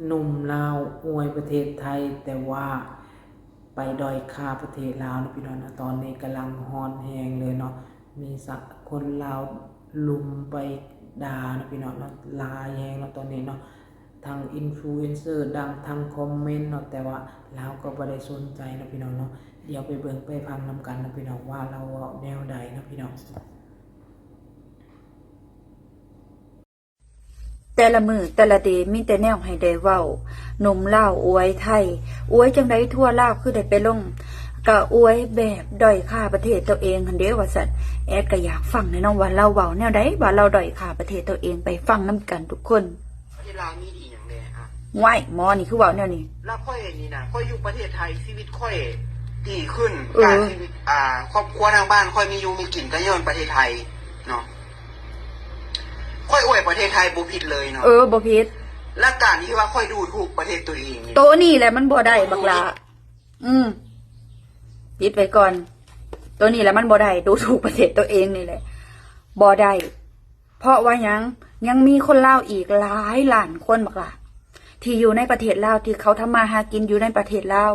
ໜຸ່ມລາວອວຍປະເທດໄທ ແຕ່ວ່າໄປດ້ອຍຄ່າປະເທດລາວເນາະພີ່ນ້ອງເນາະ. ຕອນນີ້ກຳລັງຮ້ອນແຮງເລີຍເນາະ ມີສະ ຄົນລາວລຸມໄປດ່າເນາະພີ່ນ້ອງເນາະ ຫຼາຍແຮງເນາະຕອນນີ້ເນາະ. ທັງອິນຟລູເອນເຊີດັງ ທັງຄອມເມັນເນາະ ແຕ່ວ່າລາວກໍບໍ່ໄດ້ສົນໃຈເນາະພີ່ນ້ອງເນາະ. ດຽວໄປເບິ່ງໄປຟັງນຳກັນເນາະພີ່ນ້ອງ ວ່າລາວເວົ້າແນວໃດເນາະພີ່ນ້ອງ. ແຕ່ລະມື້ແຕ່ລະເດມີແຕ່ແນວໃຫ້ໄດ້ເວົ້າ. ໜຸ່ມລາວອວຍໄທ ອວຍຈັ່ງໃດ? ທົ່ວລາວຄືໄດ້ໄປລົງ ກະອວຍແບບດ້ອຍຄ່າປະເທດໂຕເອງຫັ້ນເດ້ວ່າຊັ້ນ. ແອດກະຢາກຟັງແດ່ເນາະວ່າລາວເວົ້າແນວໃດ ວ່າລາວດ້ອຍຄ່າປະເທດໂຕເອງ. ໄປຟັງນຳກັນທຸກຄົນ. ປະເທດລາວມີດີຫຍັງແດ່? ອະ ວ້າຍ ໝໍນີ້ຄືເວົ້າແນວນີ້. ລາວຂ້ອຍນີ້ນະ ຂ້ອຍຢູ່ປະເທດໄທ ຊີວິດຂ້ອຍດີຂຶ້ນ ເອີ ການຊີວິດ ອ່າ ຄອບຄົວທາງບ້ານຂ້ອຍມີຢູ່ມີກິນ ກໍຍ້ອນປະເທດໄທເນາະ. ຂ້ອຍອວຍປະເທດໄທບໍ່ຜິດເລີຍເນາະ. ເອີ ບໍ່ຜິດ. ແລະການທີ່ວ່າຂ້ອຍດູຖູກປະເທດຕົວເອງນີ້ ໂຕນີ້ແຫຼະມັນບໍ່ໄດ້ບັກຫຼ້າ. ອືມ ປິດໄວ້ກ່ອນ. ໂຕນີ້ແຫຼະມັນບໍ່ໄດ້ ດູຖູກປະເທດຕົວເອງນີ້ແຫຼະບໍ່ໄດ້. ເພາະວ່າຫຍັງ? ຍັງມີຄົນລາວອີກຫຼາຍລ້ານຄົນບັກຫຼ້າ ທີ່ຢູ່ໃນປະເທດລາວ ທີ່ເຂົາທຳມາຫາກິນຢູ່ໃນປະເທດລາວ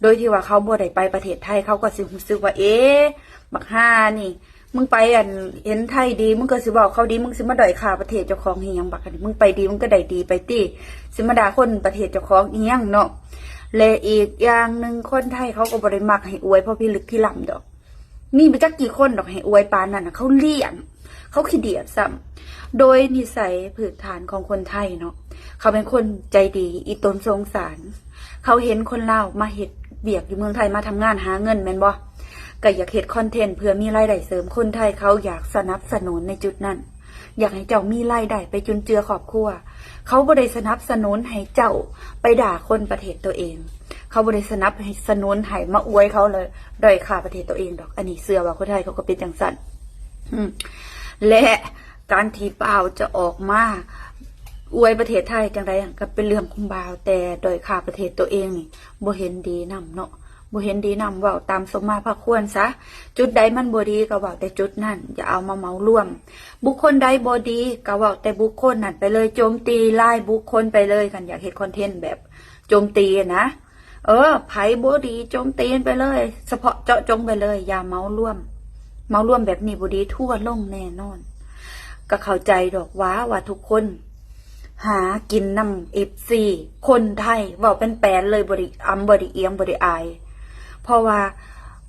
ໂດຍທີ່ວ່າເຂົາບໍ່ໄດ້ໄປປະເທດໄທ ເຂົາກໍຊິຮູ້ສຶກວ່າ ເອ ບັກຫ່ານີ້ ມຶງໄປ ອັນ ເຫັນໄທດີ ມຶງກໍຊິເວົ້າເຂົາດີ ມຶງຊິມາດ້ອຍຄ່າປະເທດເຈົ້າຂອງເຮັດຫຍັງ? ບັກອັນນີ້ ມຶງໄປດີ ມຶງກໍໄດ້ດີໄປຕິ ຊິມາດ່າຄົນປະເທດເຈົ້າຂອງອີ່ຫຍັງເນາະ. ແລະອີກຢ່າງໜຶ່ງ ຄົນໄທເຂົາກໍບໍ່ໄດ້ມັກໃຫ້ອວຍເພາະພິລຶກພິລ່ຳດອກ. ມີບໍ່ຈັກກີ່ຄົນດອກໃຫ້ອວຍປານນັ້ນນະ ເຂົາລ້ຽງ ເຂົາຂີ້ດຽດຊ້ຳ. ໂດຍນິໄສພື້ນຖານຂອງຄົນໄທເນາະ ເຂົາເປັນຄົນໃຈດີ ອີ່ຕົນສົງສານ. ເຂົາເຫັນຄົນລາວມາເຮັດວຽກຢູ່ເມືອງໄທ ມາທຳງານຫາເງິນແມ່ນບໍ່? ກໍຢາກເຮັດຄອນເທັນເພື່ອມີລາຍໄດ້ເສີມ. ຄົນໄທເຂົາຢາກສະໜັບສະໜູນໃນຈຸດນັ້ນ ຢາກໃຫ້ເຈົ້າມີລາຍໄດ້ໄປຈຸນເຈືອຄອບຄົວ. ເຂົາບໍ່ໄດ້ສະໜັບສະໜູນໃຫ້ເຈົ້າໄປດ່າຄົນປະເທດຕົວເອງ. ເຂົາບໍ່ໄດ້ສະໜັບສະໜູນໃຫ້ມາອວຍເຂົາ ແລະດ້ອຍຄ່າປະເທດຕົວເອງດອກ. ອັນນີ້ເຊື່ອວ່າຄົນໄທເຂົາກໍເປັນຈັ່ງຊັ້ນ. ອືມ ແລະການທີ່ບ່າວຈະອອກມາອວຍປະເທດໄທຈັ່ງໃດຫັ້ນ ກໍເປັນເລື່ອງຂອງບ່າວ, ແຕ່ດ້ອຍຄ່າປະເທດຕົວເອງນີ້ ບໍ່ເຫັນດີນຳເນາະ. ບໍ່ເຫັນດີນຳ ເວົ້າຕາມສົມມາພາຄວນຊະ. ຈຸດໃດມັນບໍ່ດີກໍເວົ້າແຕ່ຈຸດນັ້ນ ຢ່າເອົາມາເໝົາລວມ. ບຸກຄົນໃດບໍ່ດີກໍເວົ້າແຕ່ບຸກຄົນນັ້ນໄປເລີຍ ໂຈມຕີລາຍບຸກຄົນໄປເລີຍ. ຄັນຢາກເຮັດຄອນເທັນແບບໂຈມຕີນະ ເອີ ໃຜບໍ່ດີໂຈມຕີມັນໄປເລີຍ ສະເພາະເຈາະຈົງໄປເລີຍ ຢ່າເໝົາລວມ. ເໝົາລວມແບບນີ້ບໍ່ດີ ທົວລົງແນ່ນອນ. ກໍເຂົ້າໃຈດອກວ່າ ວ່າທຸກຄົນ ຫາກິນນຳເອັຟຊີຄົນໄທ ເວົ້າແປນໆເລີຍ ບໍ່ໄດ້ອຳ ບໍ່ໄດ້ອຽງ ບໍ່ໄດ້ອາຍ. ເພາະວ່າ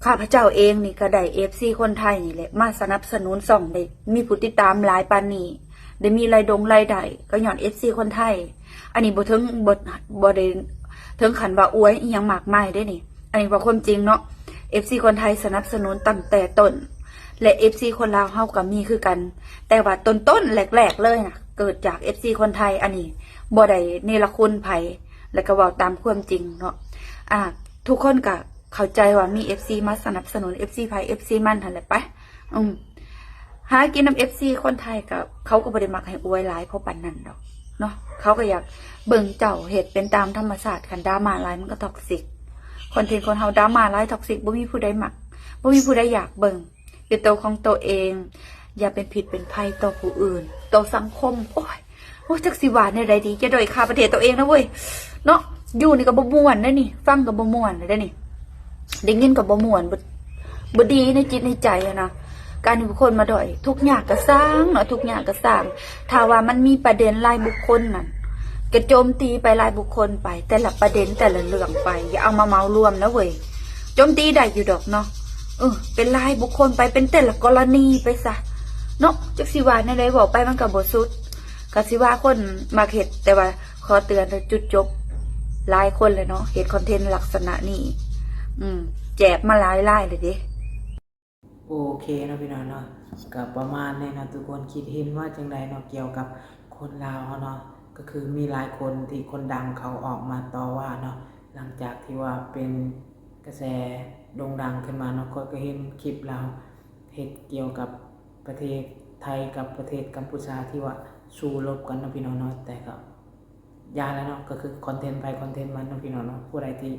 ຂ້າພະເຈົ້າເອງນີ້ກໍໄດ້ເອັຟຊີຄົນໄທນີ້ແຫຼະ ມາສະໜັບສະໜູນຊ່ອງ ໄດ້ມີຜູ້ຕິດຕາມຫຼາຍປານນີ້ ໄດ້ມີລາຍດົງລາຍໄດ້ ກໍຍ້ອນເອັຟຊີຄົນໄທ. ອັນນີ້ບໍ່ເຖິງ ບໍ່ ບໍ່ໄດ້ເຖິງຂັ້ນວ່າອວຍອີ່ຫຍັງມາກມາຍເດ້ນີ້. ອັນນີ້ເວົ້າຄວາມຈິງເນາະ ເອັຟຊີຄົນໄທສະໜັບສະໜູນຕັ້ງແຕ່ຕົ້ນ ແລະເອັຟຊີຄົນລາວເຮົາກໍມີຄືກັນ ແຕ່ວ່າຕົ້ນໆແລກໆເລີຍນະ ເກີດຈາກເອັຟຊີຄົນໄທ. ອັນນີ້ບໍ່ໄດ້ເນລະຄຸນໃຜ ແລະກໍເວົ້າຕາມຄວາມຈິງເນາະ. ອາ ທຸກຄົນກໍເຂົ້າໃຈວ່າມີເອັຟຊີມາສະໜັບສະໜູນ ເອັຟຊີໃຜເອັຟຊີມັນຫັ້ນແຫຼະໄປ. ອືມ ຫາກິນນຳເອັຟຊີຄົນໄທ ກໍເຂົາກໍບໍ່ໄດ້ມັກໃຫ້ອວຍຫຼາຍພໍປານນັ້ນດອກເນາະ. ເຂົາກໍຢາກເບິ່ງເຈົ້າເຮັດເປັນຕາມທຳມະຊາດ. ຄັນດຣາມາຫຼາຍມັນກໍທັອກຊິກ. ຄອນເທັນຄົນເຮົາດຣາມາຫຼາຍທັອກຊິກ ບໍ່ມີຜູ້ໃດມັກ ບໍ່ມີຜູ້ໃດຢາກເບິ່ງ. ເປັນໂຕຂອງໂຕເອງ ຢ່າເປັນພິດເປັນໄພຕໍ່ຜູ້ອື່ນ ຕໍ່ສັງຄົມ. ໂອ້ຍ ໂອ້ຍ ຈັກຊິວ່າແນວໃດດີ ຢ່າດ້ອຍຄ່າປະເທດໂຕເອງນະເວີຍເນາະ. ຢູ່ນີ້ກໍບໍ່ມ່ວນເດ້ນີ້ ຟັງກໍບໍ່ມ່ວນເດ້ນີ້ ໄດ້ຍິນກໍບໍ່ມ່ວນ ບໍ່ ບໍ່ດີໃນຈິດໃນໃຈຫັ້ນນະ. ການທີ່ຜູ້ຄົນມາດ້ອຍ ທຸກຍາກກໍຊ່າງເນາະ ທຸກຍາກກໍຊ່າງ ຖ້າວ່າມັນມີປະເດັນລາຍບຸກຄົນນັ້ນ ກໍໂຈມຕີໄປລາຍບຸກຄົນໄປ ແຕ່ລະປະເດັນແຕ່ລະເລື່ອງໄປ ຢ່າເອົາມາເໝົາລວມນະເວີຍ. ໂຈມຕີໄດ້ຢູ່ດອກເນາະ ເອີ ເປັນລາຍບຸກຄົນໄປ ເປັນແຕ່ລະກໍລະນີໄປຊະເນາະ. ຈັກຊິວ່າແນວໃດ ເວົ້າໄປມັນກໍບໍ່ສຸດ ກໍຊິວ່າຄົນມັກເຮັດ. ແຕ່ວ່າຂໍເຕືອນເດີ ຈຸດຈົບ ຫຼາຍຄົນແຫຼະເນາະ ເຮັດຄອນເທັນລັກສະນະນີ້ ອືມ ແຈບມາຫຼາຍລາຍແລ້ວເດ້. ໂອເຄເນາະພີ່ນ້ອງເນາະ ກໍປະມານນີ້ເນາະ. ທຸກຄົນຄິດເຫັນວ່າຈັ່ງໃດເນາະ ກ່ຽວກັບຄົນລາວເຮົາເນາະ? ກໍຄືມີຫຼາຍຄົນທີ່ຄົນດັງເຂົາອອກມາຕໍ່ວ່າເນາະ ຫຼັງຈາກທີ່ວ່າເປັນກະແສໂດ່ງດັງຂຶ້ນມາເນາະ. ຂ້ອຍກໍເຫັນຄລິບລາວເຮັດກ່ຽວກັບປະເທດໄທກັບປະເທດກຳປູຊາທີ່ວ່າສູ້ລົບກັນເນາະພີ່ນ້ອງເນາະ. ແຕ່ກໍ ຢ່າແລ້ວເນາະ ກໍຄືຄອນເທັນໃຜຄອນເທັນມັນເນາະພີ່ນ້ອງເນາະ. ຜູ້ໃດທີ່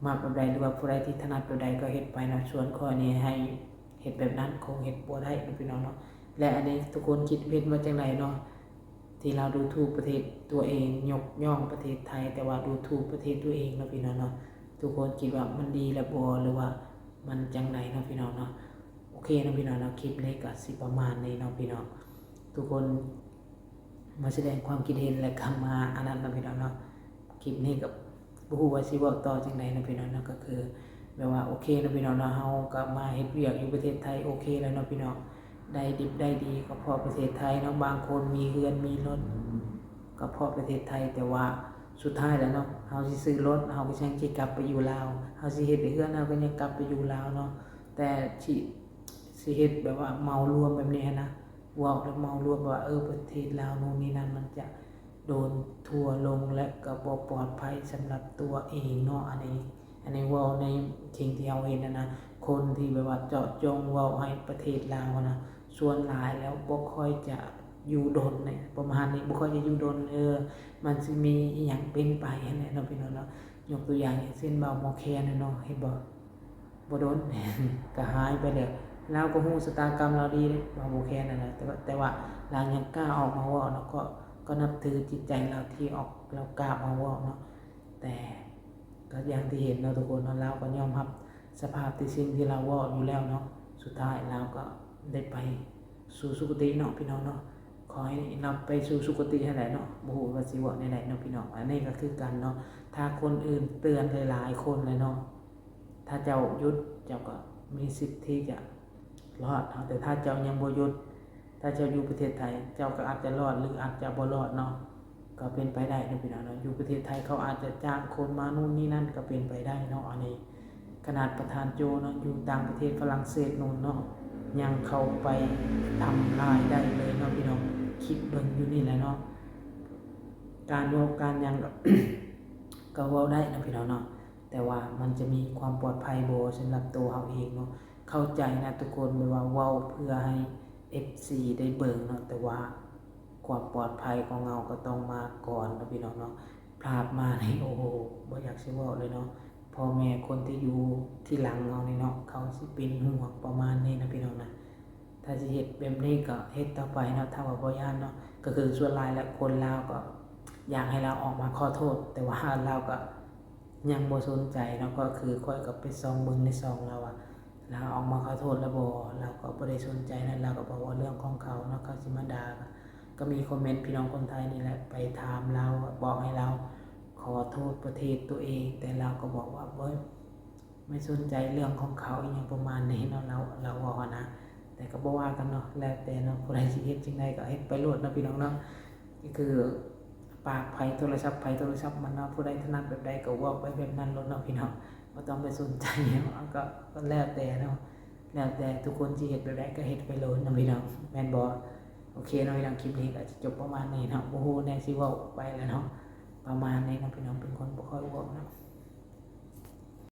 ມັກແບບໃດ ຫຼືວ່າຜູ້ໃດທີ່ຖະໜັດແບບໃດກໍເຮັດໄປເນາະ. ສ່ວນຂ້ອຍນີ້ໃຫ້ເຮັດແບບນັ້ນ ຄົງເຮັດບໍ່ໄດ້ເນາະພີ່ນ້ອງເນາະ. ແລະ ອັນນີ້ທຸກຄົນຄິດເຫັນວ່າຈັ່ງໃດເນາະ? ທີ່ລາວດູຖູກປະເທດຕົວເອງ, ຍົກຍ້ອງປະເທດໄທ ແຕ່ວ່າດູຖູກປະເທດຕົວເອງເນາະພີ່ນ້ອງເນາະ. ທຸກຄົນຄິດວ່າມັນດີແລ້ວບໍ່ ຫຼືວ່າມັນຈັ່ງໃດເນາະພີ່ນ້ອງເນາະ? ໂອເຄເນາະພີ່ນ້ອງເນາະ, ຄລິບນີ້ກໍຊິປະມານນີ້ເນາະພີ່ນ້ອງ. ທຸກຄົນມາສະແດງຄວາມຄິດເຫັນ ແລະກໍມາອັນນັ້ນເນາະພີ່ນ້ອງເນາະ. ຄລິບນີ້ກໍບໍ່ຮູ້ວ່າຊິເວົ້າຕໍ່ຈັ່ງໃດເນາະພີ່ນ້ອງເນາະ. ກໍຄືແບບວ່າໂອເຄເນາະພີ່ນ້ອງເນາະ, ເຮົາກໍມາເຮັດວຽກຢູ່ປະເທດໄທ ໂອເຄແລ້ວເນາະພີ່ນ້ອງ. ໄດ້ດິບໄດ້ດີກໍເພາະປະເທດໄທເນາະ, ບາງຄົນມີເຮືອນມີລົດກໍເພາະປະເທດໄທ. ແຕ່ວ່າສຸດທ້າຍແລ້ວເນາະ, ເຮົາຊິຊື້ລົດ ເຮົາກໍຍັງຊິກັບໄປຢູ່ລາວ, ເຮົາຊິເຮັດເຮືອນ ເຮົາກໍຍັງກັບໄປຢູ່ລາວເນາະ. ແຕ່ຊິ ຊິເຮັດແບບວ່າເໝົາລວມແບບນີ້ຫັ້ນນະ, ເວົ້າແລ້ວເໝົາລວມວ່າ ເອີ ປະເທດລາວໂນ່ນນີ້ນັ້ນ ມັນຈະໂດນທົວລົງ ແລະກໍບໍ່ປອດໄພສຳລັບຕົວເອງເນາະ. ອັນນີ້ ອັນນີ້ເວົ້າໃນສິ່ງທີ່ເຮົາເຫັນຫັ້ນນະ, ຄົນທີ່ແບບວ່າເຈາະຈົງເວົ້າໃຫ້ປະເທດລາວຫັ້ນນະ ສ່ວນຫຼາຍແລ້ວບໍ່ຄ່ອຍຈະຢູ່ດົນເນາະ, ປະມານນີ້ ບໍ່ຄ່ອຍຈະຢູ່ດົນ. ເອີ ມັນຊິມີອີ່ຫຍັງເປັນໄປຫັ້ນແຫຼະເນາະພີ່ນ້ອງເນາະ. ຍົກຕົວຢ່າງເຊັ່ນ ບ່າວໝໍແຄນຫັ້ນເນາະ, ເຫັນບໍ່? ບໍ່ດົນກໍຫາຍໄປແລ້ວ. ລາວກໍຮູ້ຊະຕາກຳລາວດີເດ້ ບ່າວໝໍແຄນຫັ້ນນະ, ແຕ່ວ່າ ແຕ່ວ່າລາວຍັງກ້າອອກມາເວົ້າເນາະ, ກໍ ກໍນັບຖືຈິດໃຈລາວທີ່ອອກ ລາວກ້າມາເວົ້າເນາະ. ແຕ່ກໍຢ່າງທີ່ເຫັນເນາະທຸກຄົນເນາະ, ລາວກໍຍອມຮັບສະພາບທີ່ສິ່ງທີ່ລາວເວົ້າຢູ່ແລ້ວເນາະ. ສຸດທ້າຍລາວກໍໄດ້ໄປສູ່ສຸຄະຕິເນາະພີ່ນ້ອງເນາະ, ຂໍໃຫ້ລາວໄປສູ່ສຸຄະຕິຫັ້ນແຫຼະເນາະ, ບໍ່ຮູ້ວ່າຊິເວົ້າແນວໃດເນາະພີ່ນ້ອງ. ອັນນີ້ກໍຄືກັນເນາະ, ຖ້າຄົນອື່ນເຕືອນຫຼາຍໆຄົນແລ້ວເນາະ, ຖ້າເຈົ້າຢຸດ ເຈົ້າກໍມີສິດທີ່ຈະລອດເນາະ, ແຕ່ຖ້າເຈົ້າຍັງບໍ່ຢຸດ ຖ້າເຈົ້າຢູ່ປະເທດໄທ ເຈົ້າກໍອາດຈະລອດ ຫຼື ອາດຈະບໍ່ລອດເນາະ, ກໍເປັນໄປໄດ້ເນາະພີ່ນ້ອງເນາະ. ຢູ່ປະເທດໄທເຂົາອາດຈະຈ້າງຄົນມານູ້ນນີ້ນັ້ນ ກໍເປັນໄປໄດ້ເນາະ. ອັນນີ້ຂະໜາດປະທານໂຈເນາະ ຢູ່ຕ່າງປະເທດຝຣັ່ງເສດນູນເນາະ ຍັງເຂົ້າໄປທຳລາຍໄດ້ເລີຍເນາະພີ່ນ້ອງ, ຄິດເບິ່ງຢູ່ນີ້ແຫຼະເນາະ. ການເວົ້າການຫຍັງກໍ ກໍເວົ້າໄດ້ເນາະພີ່ນ້ອງເນາະ, ແຕ່ວ່າມັນຈະມີຄວາມປອດໄພບໍ່ສຳລັບໂຕເຮົາເອງເນາະ? ເຂົ້າໃຈນະທຸກຄົນ ແບບວ່າເວົ້າເພື່ອໃຫ້ເອັຟຊີໄດ້ເບິ່ງເນາະ, ແຕ່ວ່າຄວາມປອດໄພຂອງເຮົາກໍຕ້ອງມາກ່ອນເນາະພີ່ນ້ອງເນາະ. ພາບມານີ້ ໂອ້ໂຫ ບໍ່ຢາກຊິເວົ້າເລີຍເນາະ, ພໍ່ແມ່ຄົນທີ່ຢູ່ທີຫຼັງເຮົານີ້ເນາະ ເຂົາຊິເປັນຫ່ວງປະມານນີ້ນະພີ່ນ້ອງນະ. ຖ້າຊິເຮັດແບບນີ້ກໍເຮັດຕໍ່ໄປເນາະ ຖ້າວ່າບໍ່ຢ້ານເນາະ. ກໍຄືສ່ວນຫຼາຍແລ້ວຄົນລາວກໍຢາກໃຫ້ລາວອອກມາຂໍໂທດ, ແຕ່ວ່າລາວກໍຍັງບໍ່ສົນໃຈເນາະ. ກໍຄືຂ້ອຍກໍໄປສ່ອງເບິ່ງໃນຊ່ອງລາວວ່າ ລາວອອກມາຂໍໂທດແລ້ວບໍ່, ລາວກໍບໍ່ໄດ້ສົນໃຈນະ, ລາວກໍບອກວ່າເລື່ອງຂອງເຂົາເນາະ, ເຂົາຊິມາດ່າ. ກໍມີຄອມເມັນພີ່ນ້ອງຄົນໄທນີ້ແຫຼະໄປຖາມລາວ ບອກໃຫ້ລາວຂໍໂທດປະເທດຕົວເອງ, ແຕ່ລາວກໍບອກວ່າ ໂອ້ຍ ໄມ່ສົນໃຈເລື່ອງຂອງເຂົາ ອີ່ຫຍັງປະມານນີ້ເນາະ, ລາວ ລາວເວົ້າຫັ້ນນະ. ແຕ່ກໍບໍ່ວ່າກັນເນາະ, ແລ້ວແຕ່ເນາະ, ຜູ້ໃດຊິເຮັດຈັ່ງໃດກໍເຮັດໄປໂລດເນາະພີ່ນ້ອງເນາະ. ກໍຄືປາກໃຜໂທລະສັບໃຜໂທລະສັບມັນເນາະ, ຜູ້ໃດຖະໜັດແບບໃດກໍເວົ້າໄປແບບນັ້ນໂລດເນາະພີ່ນ້ອງ, ບໍ່ຕ້ອງໄປສົນໃຈເນາະ. ກໍ ກໍແລ້ວແຕ່ເນາະ, ແລ້ວແຕ່ທຸກຄົນຊິເຮັດແບບໃດກໍເຮັດໄປໂລດເນາະພີ່ນ້ອງ, ແມ່ນບໍ່? ໂອເຄເນາະພີ່ນ້ອງ, ຄລິບນີ້ກໍຈະຈົບປະມານນີ້ເນາະ, ບໍ່ຮູ້ແນວຊິເວົ້າໄປແລ້ວເນາະ. ປະມານນີ້ເນາະພີ່ນ້ອງ, ເປັນຄົນບໍ່ຄ່ອຍເວົ້າເນາະ.